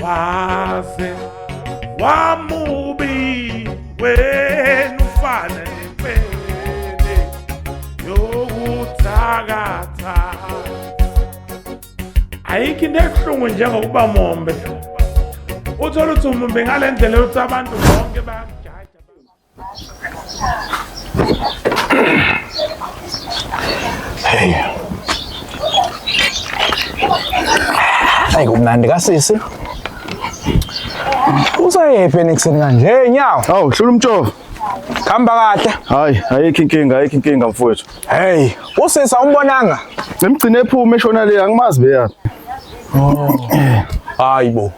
Waze wamubi wena ufana nempene yokuthakatha. Ayikho into ebuhlungu njengokuba mombe. Uthole ukuthi umumbe ngale ndlela yokuthi abantu bonke bayakujaja. Hey. Hayi kumnandi kasisi. Usayephi ekuseni kanje? Hey nyawo. Hawu, hlula umtshova. Khamba kahle. Hayi, ayikho inkinga, ayikho inkinga mfowethu. Hey, usisi awumbonanga? Nemgcine ephuma eshona le angimazi beyaphi. Oh. Hayi bo.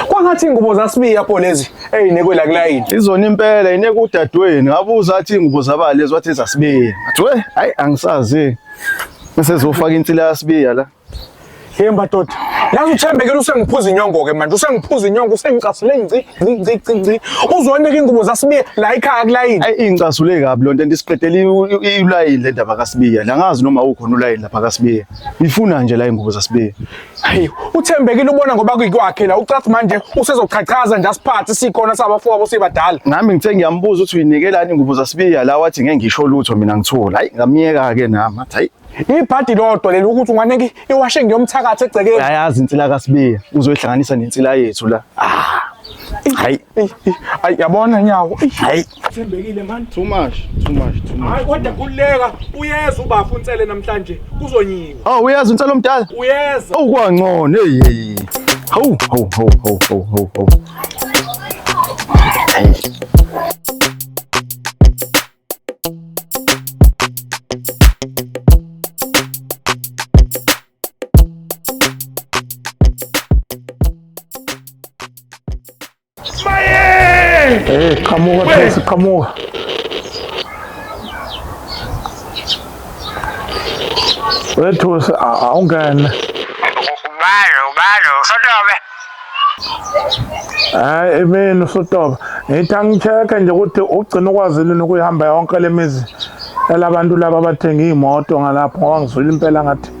Kwangathi ingubo zasibiya pho lezi ezinikwe la kulayini. Izona impela ineke udadewenu ngabuza athi ingubo zabali lezi wathi ezasibiya. Ngathi we, hayi angisazi. Bese zofaka insila yasibiya la. Hey madoda. Yazi uThembekile usengiphuza inyongo ke manje, usengiphuza inyongo, usengicasule ngci ngci ngci ngci ngci. Uzonika ingubo zasibiya la ekhaya kulayini. Ayi ingicasule kabi lonto ndisiqedele ulayini le ndaba kaSibiya. La ngazi noma ukhona ulayini lapha kaSibiya. Ifuna nje la ingubo zaSibiya. Hayi, uThembekile ubona ngoba kuyikwakhe la ucathi manje usezochachaza nje asiphathe sikhona sabafowabo sibadala. Nami ngithe ngiyambuza ukuthi uyinikelani ingubo zaSibiya la wathi ngeke ngisho lutho mina ngithula. Hayi ngamyeka ke nami. Hayi Ibhadi lodwa leli ukuthi unganeke iwashing yomthakathi egcekeni. Uyayazi insila kaSibiya uzoyihlanganisa nensila yethu la. Ah. Hayi. Hayi yabona nyawo. Hayi. Thembekile man. Too much, too much, too much. Hayi kodwa kuleka uyeza ubafu uNsele namhlanje kuzonyiwa. Oh uyeza uNsele omdala? Uyeza. Oh kwangcono hey hey. Hawu hawu hawu hawu hawu hawu. Hayi. Maye! Eh, qhamuka Tracy, qhamuka. Wethu awungene. Ubani, ubani, uSotobe. Hayi mina uSotobe. Ngithi angicheck nje ukuthi ugcina ukwazile nokuyihamba yonke le mizi yalabantu laba abathenga iy'moto ngalapho ngoba ngizwile impela ngathi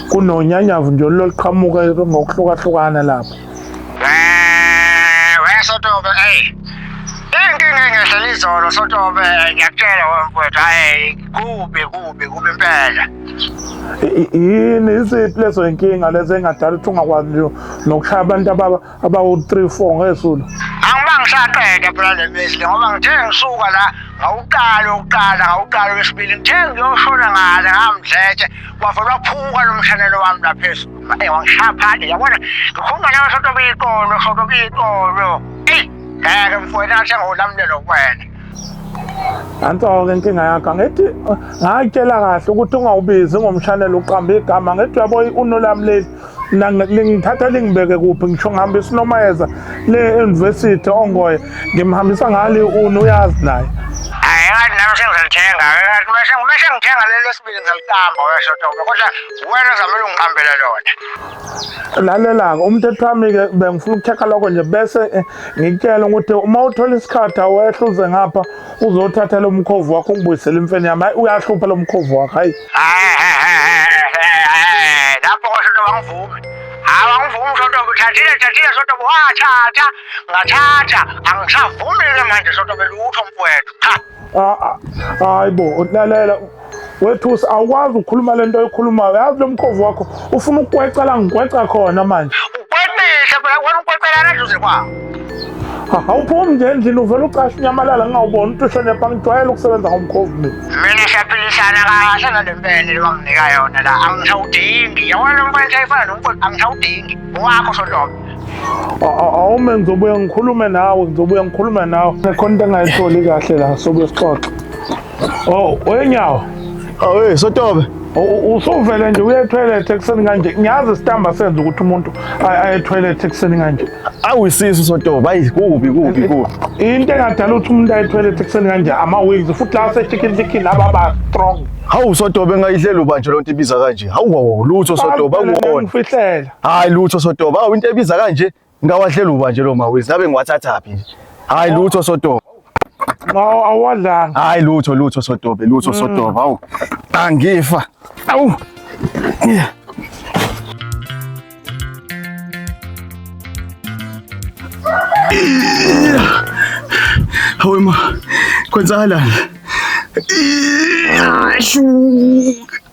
kunonyanyavu nje ololuqhamuka ngokuhlukahlukana lapho. We Sotobe, eyi. Inkinga engehlela izolo Sotobe, ngiyakutshela mfowethu, hayi kubi kubi kubi impela. Yini iziphi lezo yinkinga lezo engadala ukuthi ungakwazi nje nokushaya abantu abawu-3 4 ngesulu? Angiba ngisaqeda phela le mizi le ngoba ngithe ngisuka la ngawuqala ukuqala ngawuqala wesibili ngithe ngiyoshona ngale ngamdletshe wavele waphuka lo mshanelo wami la phezulu. Eh wangishaya phandle yabona ngikhuluma nawe Sotobe iqolo Sotobe iqolo. Eyi ngeke mfowethu ngathi sengiwulamulelo kuwena. Nanso-ke inkinga yakho angithi ngakutshela kahle ukuthi ungawubizi ngomshanelo uqambe igama ngithi uyabo uno lami leli lingithatha lingibeke kuphi ngisho ngihambisa unomayeza le university ongoye ngimhambisa ngale uno uyazi naye. Hayi ngathi nami sengizalithenga ngathi mase mase ngithenga leli lesibili ngizaliqamba wesho Tobe kodwa wena uzamele ungiqambele lona. Lalela-ke umthetho wami-ke bengifuna ukuchecka lokho nje bese ngikutshela ukuthi uma uthola isikhathi awehla uze ngapha uzothatha lo mkhovu wakho ungibuyisele imfene yami. Hayi uyahlupha lo mkhovu wakho hayi. Lapho kwasho angivumi. Hawu angivumi Sotobe uthathile thathile Sotobe wathatha ngathatha angisavumi-ke manje Sotobe lutho mfowethu cha. Hayi bo lalela wethusi awukwazi ukukhuluma lento oyikhulumayo yazi lo mkhovu wakho ufuna ukukweca la ngikweca khona manje. Ukweqisa phela wena ukweqela eduze kwawo. Awuphumi nje endlini uvele ucashe unyamalala ngingawuboni ukuthi ushone pha ngijwayele ukusebenza ngomkhovu mina. Mina siyaphilisana kahle nale mpene le wanginika yona la angisawudingi yabona lo mfana seyifana nomfowethu angisawudingi owakho Sotobe. Awume ngizobuya ngikhulume nawe ngizobuya ngikhulume nawe khona into engayitholi kahle la sobuye sixoxe. Oh, wenyawo. Oh, hey Sotobe. Usuvele nje uye etoilet ekuseni kanje. Ngiyazi isitamba senza ukuthi umuntu aye etoilet ekuseni kanje. Awu isisu Sotobe, hayi kubi kubi kubi. Into engadala ukuthi umuntu aye etoilet ekuseni kanje ama wigs futhi la sechicken chicken laba ba strong. Hawu Sotobe ngayihlela ubanje lonto ibiza kanje. Hawu hawu lutho Sotobe akuwona. Ngifihlela. Hayi lutho Sotobe, hawu into ebiza kanje ngawadlela ubanje lo mawigs. Ngabe ngiwathathaphi nje. Hayi lutho Sotobe. Awu awadlanga. Hayi lutho lutho Sotobe, lutho Sotobe. Hawu. Angifa. Awu. Yeah. Hawe ma, kwenzakalani? Shu.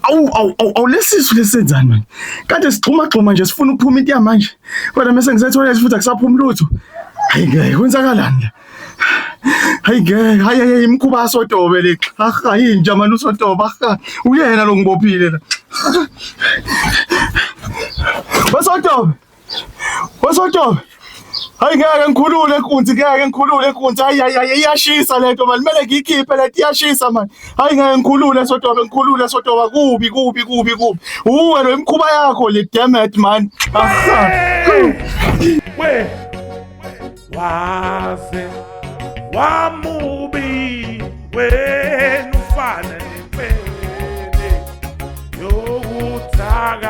Awu awu awu awu lesisu lesenzani manje? Kade sigxuma gxuma nje sifuna ukuphuma into yamanje. Kodwa mase ngisethoyilethi futhi akusaphumi lutho. Hayi ngeke kwenzakalani la? Hayi ngeke, hayi hayi imkhuba yasotobe le. Aha inja manje usotobe. Aha uyena lo ngibophile la. Wasotobe. Wasotobe. Hayi ngeke ngikhulule nkunzi, ngeke ngikhulule nkunzi. Hayi hayi hayi iyashisa lento manje. Kumele ngiyikhiphe lento iyashisa manje. Hayi ngeke ngikhulule sotobe, ngikhulule sotobe. Kubi kubi kubi kubi. Uwe lo imkhuba yakho le damn it man. Aha. We waze wamubi wena ufana nempene yokuthakatha.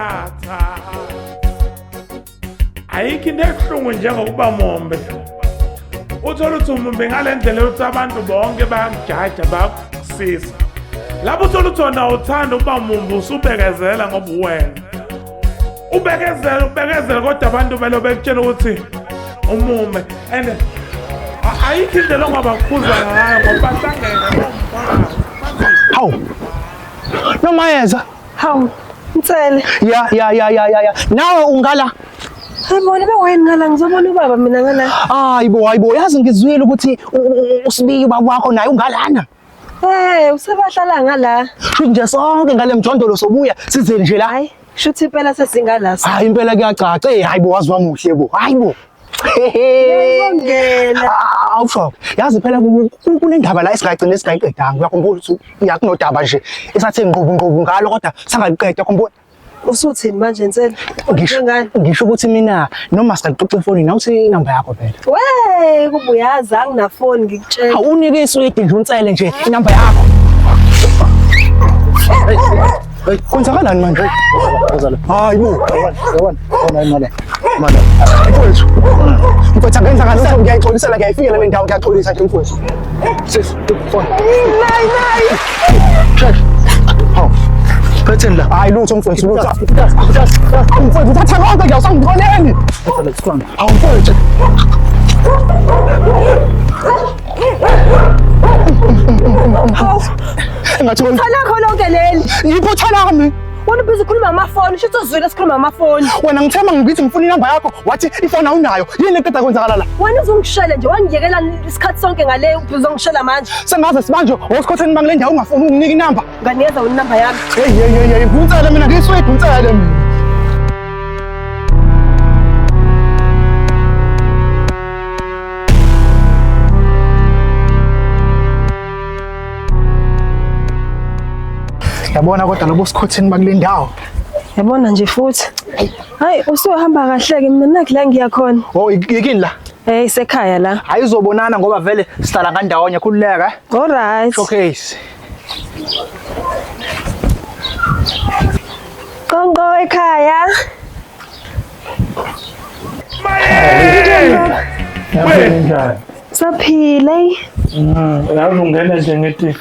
Ayikho into ebuhlungu njengokuba mumbi. Uthole ukuthi umumbi ngale ndlela yokuthi abantu bonke bayakujaja bayakusiza. Lapho uthole ukuthi wena uthanda ukuba mumbi usubekezela ngoba uwena. Ubekezela ubekezela kodwa abantu belo bekutshela ukuthi umume and ayikho indlela ongabakhuza ngayo ngoba bahlangene bomphakathi. Hawu. Nomayeza. Hawu, Nsele. Ya ya ya ya ya ya. Nawe ungala. Hayi bona bewayini ngala ngizobona ubaba mina ngala. Hayibo hayibo yazi ngizwile ukuthi uSibiya ubaba wakho naye ungalana. Eh, usebahlala ngala. Shuthi nje sonke ngale mjondolo sobuya size nje la. Hayi, shuthi impela sesingala. Hayi impela kuyacaca. Eh hayibo wazi wamuhle bo. Hayibo. Ngiyabongela. Awusho. Yazi phela kunendaba la esingayigcina singayiqedanga. Uyakhumbula ukuthi uyakunodaba nje esathe ngqubu ngqubu ngalo kodwa sangaliqeda khumbula. Usuthini manje Nsele? Ngisho Ngani? ngisho ukuthi mina noma singaxoxa efonini awuthi inamba yakho phela. We, kuba uyazi anginafoni ngikutshela. Awunike iswidi nje unsele nje inamba yakho. Kwenzakalani manje? Hayi bo. Mfowethu. Mfowethu angenza ngalutho ngiyayixolisela ngiyayifikela le ndawo ngiyaxolisa nje mfowethu. Sis, phone. Nayi nayi. Check. Hawu. Phetheni la. Hayi lutho mfowethu lutho. Mfowethu uthatha konke nje awusangixoleli. Hawu mfowethu. Hawu. Engathi wena Thalakho lonke leli. iphutha lami. Wena ubhizi ukhuluma ngamafoni, shuthi uzwile sikhuluma ngamafoni. Wena ngithema ngithi ngifuna inamba yakho wathi ifoni awunayo. Yini eqeda kwenzakala la? Wena uzongishela nje wangiyekela isikhathi sonke ngale uzongishela manje. Sengaze sibanjwe osikhotheni bangile ndawo ungafuni ukunginika inamba. Unganikeza wena inamba yami. Hey hey hey hey nginsele mina ngiswedi unsele mina. Yabona kodwa lobo sikhotheni bakule ndawo. Yabona nje futhi. Hayi usuhamba kahle ke mina nakho la ngiya khona. Oh ikini la? Eh isekhaya la. Ayizobonana ngoba vele sihlala ngandawonye khululeka. All right. Showcase. Qonqo ekhaya. Njani? Saphila. Yazi ungena nje ngithi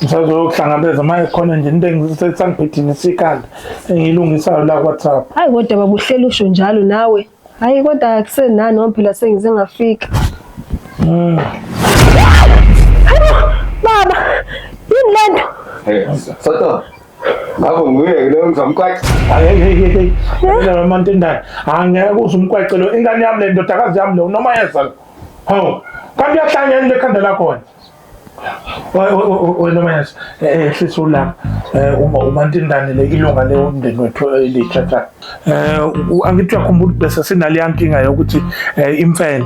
ngisazokuhlangabeza manje khona nje into engisangibhidinisa ikhanda engiyilungisayo la ku-WhatsApp. Hayi kodwa baba uhleli usho njalo nawe. Hayi kodwa akusenani ngoba phela sengize ngafika. Hayibo baba, yini lento? Hey, Soto. Ngakho nguye lo ngizomkwaca. Hayi hey hey hey. Mina mantindane angeke uze umkwace lo ingane yami le ndodakazi yami lo noma yeza lo. Hawu, kanti uyahlanya yini lekhanda lakho wena? Wena mayeza hlisa ulaka uma umantindane le ilunga le umndeni wethu elitsha cha. Angithi uyakhumbula bese sinaleya nkinga yokuthi imfene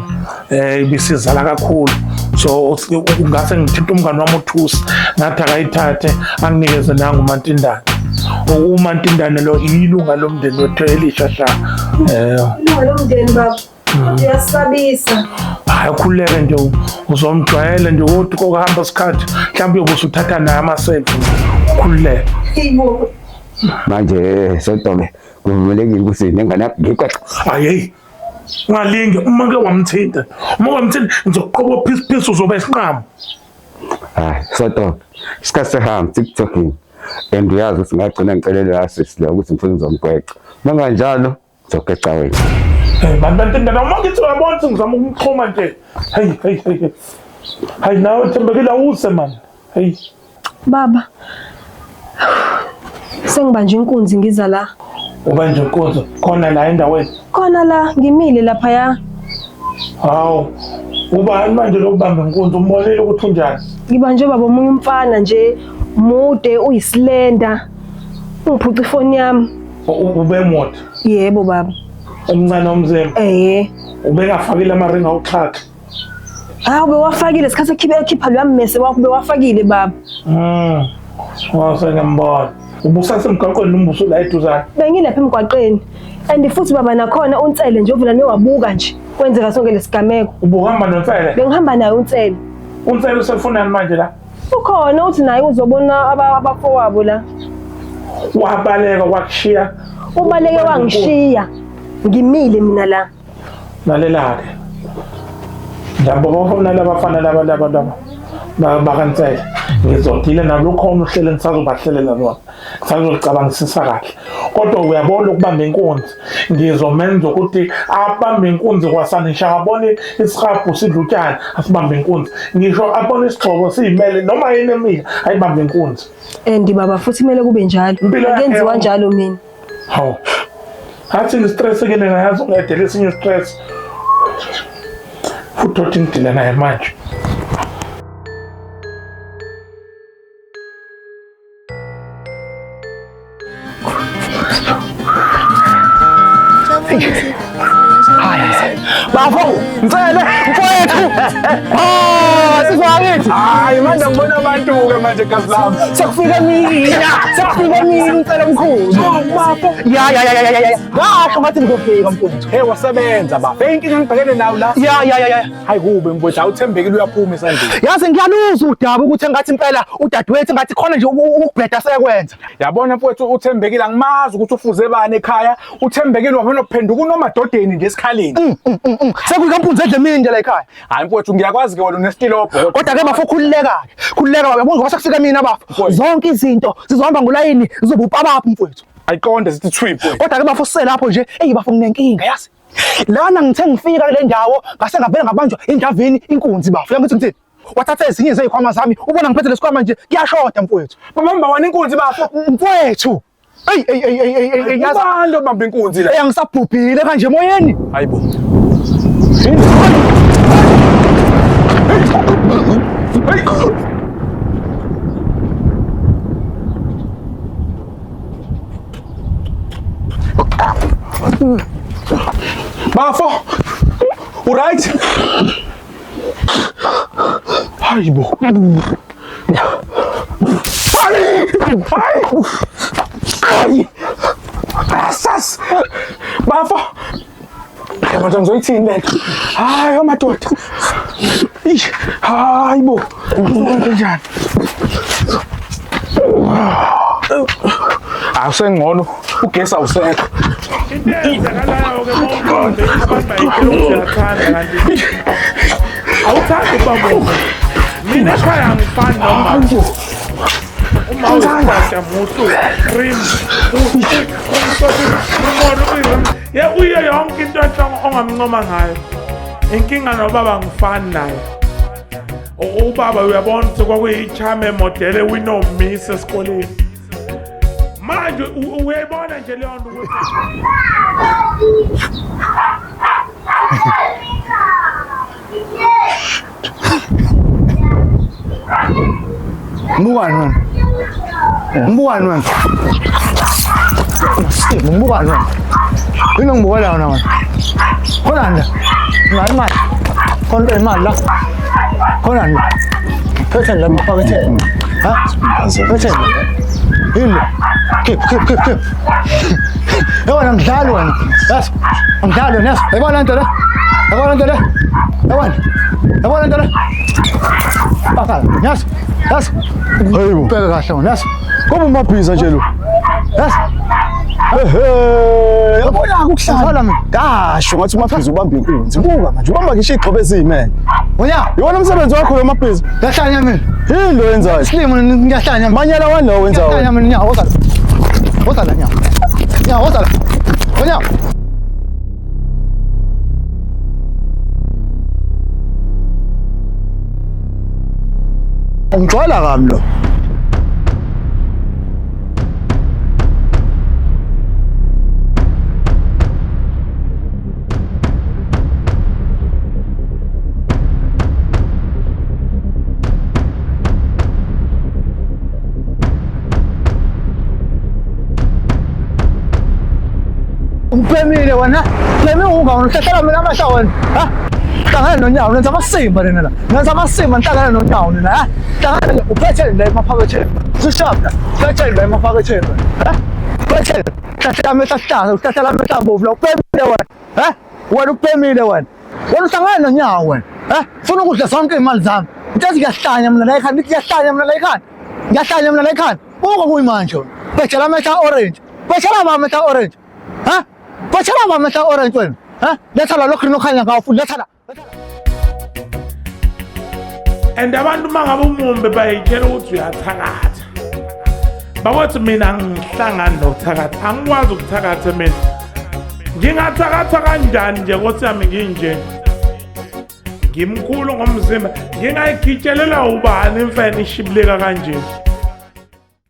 ibisizala kakhulu. So ungase ngithinta umngani wami uThusi ngathi akayithathe anginikeze nangu umantindane. Umantindane lo ilunga lomndeni wethu elisha sha. Ilunga lomndeni baba. Uyasabisa. Hayi khululeke nje uzomjwayela nje kodwa kokuhamba isikhathi mhlawumbe uyobe usuthatha naye ama-selfie khululeke. Hayibo. Manje Sotobe kuvumelekile ukuthi nengane yakho ngikwaca. Hayi hey ungalinge uma ke wamthinta uma wamthinta ngizokuqoba phisi phisi uzoba isinqamu. Hayi Sotobe isikhathi sehamba TikToking and uyazi ukuthi ngagcina ngicelele la sisi la ukuthi ngifuna ngizomgweqa. Manganjalo ngizogeqa wena. Hey bantu bantindana uma ngithi uyabona ukuthi ngizama ukumxhuma nje. Hey hey hey. Hayi nawe Thembekile awuse man. Hey. Baba. Sengibanjwe inkunzi ngiza la. Ubanjwe inkunzi khona la endaweni. Khona la ngimile lapha ya. Hawu. Ubani manje lokubamba inkunzi umbonile ukuthi unjani? Ngibanjwe baba omunye umfana nje mude uyislender. Ungiphuca ifoni yami. Ube mude? Yebo baba. Umncane omzimba. Eh. Ubengafakile amaringi awuxhaka. Ah, ubewafakile isikhathi ekhipha loya mmese wakho ubewafakile baba. Wasengambona. Ubusasemgwaqweni noma usula eduzane? Bengilapha emgwaqeni. And futhi baba nakhona uNsele nje uvela niwabuka nje. Kwenzeka sonke lesigameko. Ubuhamba noNsele? Bengihamba naye uNsele. uNsele usefunani manje la? Ukhona uthi naye uzobona abafowabo la. Wabaleka wakushiya. Ubaleke wangishiya. Ngimile mina la. Lalela-ke. Labo bafuna labafana laba laba laba. BakaNsele. Ngizodile nabo lukhona uhlelo engisazobahlelela lona. Ngisazocabangisisa kahle. Kodwa uyabona ukubamba inkunzi. Ngizomenza ukuthi abambe inkunzi kwasani ngisho abone isihabhu sidla utshani asibambe inkunzi. Ngisho abone isigxobo siyimele noma yini emile ayibambe inkunzi. And baba futhi kumele kube njalo. Akenziwa njalo mina. Hawu. Athi ngistress-ekile ngayazi ungedela esinye stress. Futhi othi ngidila naye manje. Bafo, Nsele, mfowethu. Ah, sizwakithi. Hayi manje ngibona abantu ke manje gazi lami. Sekufike mina, sekufike mina Nsele mkhulu. Bafo. Ya ya ya ya ya. Ngasho ngathi ngizofika mfowethu. Hey wasebenza bafo. Hey inkinga ngibhekene nayo la. Ya ya ya ya. Hayi kube mfowethu awuthembekile uyaphuma esandleni. Yazi ngiyaluza udaba ukuthi engathi impela udadewethu ngathi khona nje ukubheda sekwenza. Yabona mfowethu uthembekile angimazi ukuthi ufuze bani ekhaya. Uthembekile wabona kuphenduka unomadodeni nje esikhaleni. Sekuyikampunzi edle mina nje la ekhaya. Hayi mfowethu ngiyakwazi ke wena unestilobho. Kodwa ke bafo khululeka ke. Khululeka baba ngoba sekufika mina bafo. Zonke izinto zizohamba ngolayini zizoba upapapha mfowethu. Ayiqonde sithi thwi mfowethu. Kodwa ke bafo siselapho nje eyi bafo nginenkinga yazi. Lana ngithe ngifika kule ndawo ngase ngavela ngabanjwa indavini inkunzi bafo. Uyangithi ngithini? Wathatha ezinye zezikhwama zami ubona ngiphethe lesikhwama nje kuyashoda mfowethu. Babamba wena inkunzi bafo. Mfowethu. Ey ey ey ey ey ey yazi abantu bamba inkunzi la. Angisabhubhile kanje emoyeni. Hayibo. Bafo. Uright? Hayibo. Hayi. Asas. Bafo. Hayi manje ngizoyithini lento? Hayi amadoda. Eish, hayibo. Kanjani? Awusengcono ugesi awusekho. Into eyenzakalayo ke mawuqonde abantu bayitshela ukuthi uyathanda kanti awuthandi ubaba. Mina ekhaya angifani noma. Uma uyikwasha mutu cream ye uye yonke into enhle ongamncoma ngayo. Inkinga nobaba ngifani naye. Ubaba uyabona ukuthi kwakuyi-charm model ewino-miss esikoleni. Manje uyayibona nje leyo nto ukuthi Mbukani wena? Mbukani wena? Mbukani wena? Yini ongibukela wena wena? Khona nje. Nayo imali. Khona imali la. Khona nje. Phethe la mphaketheni. Ha? Phethe. Yini? Khipha khipha khipha khipha. Yabona ngidlali wena. Yazi. Angidlali wena yazi. Yabona into le. Yabona into le. Yabona. Yabona into le. Bakala. Yazi. Yazi. Hayibo. Bheka kahle wena yazi. Ngoba umabhiza nje lo. Yazi. Ehe, yabona ukuhlala mina. Kasho ngathi umabhiza ubamba inkunzi. Buka manje ubamba ngisho igxobe eziyimele. Unya, Iwona umsebenzi wakho lo mabhiza. ngiyahlanya mina. Yini lo yenzayo? Silimo ngiyahlanya. Manyala wani lo wenzayo? Ngiyahlanya mina nyawo woza la. Woza la nyawo. Nyawo woza la. Nyawo. Ungigcwala kami lo. Ubhemile wena, ubheme unga uhlahlela mina amahla wena. Ha? Hlangana nonyawo nenza amasimba nina la. Nenza amasimba nihlangana nonyawo nina ha? Hlangana uphetheni la emaphaketheni. Sishapha, uphetheni la emaphaketheni. Ha? Uphetheni. Hlahlela amehlo ahlaza, uhlahlela amehlo abovu la ubhemile wena. Ha? Wena ubhemile wena. Wena uhlangana nonyawo wena. Ha? Ufuna ukudla zonke imali zami. Ngithe ngiyahlanya mina la ekhanda, ngithi ngiyahlanya mina la ekhanda. Ngiyahlanya mina la ekhanda. Buka kuyimanje wena. Bhejela amehlo orange. Bhejela amehlo orange. Ha? Bhejela amehlo orange wena. Ha? Letha la lokhu nokhanya ngawo futhi letha la. And abantu uma ngabe umumbe bayitshela ukuthi uyathakatha. Bakwethu mina angihlangani nokuthakatha. Angikwazi ukuthakatha mina. Ngingathakatha kanjani nje nkosi yami nginje? Ngimkhulu ngomzimba, ngingayigitshelela ubani imfene ishibilika kanje?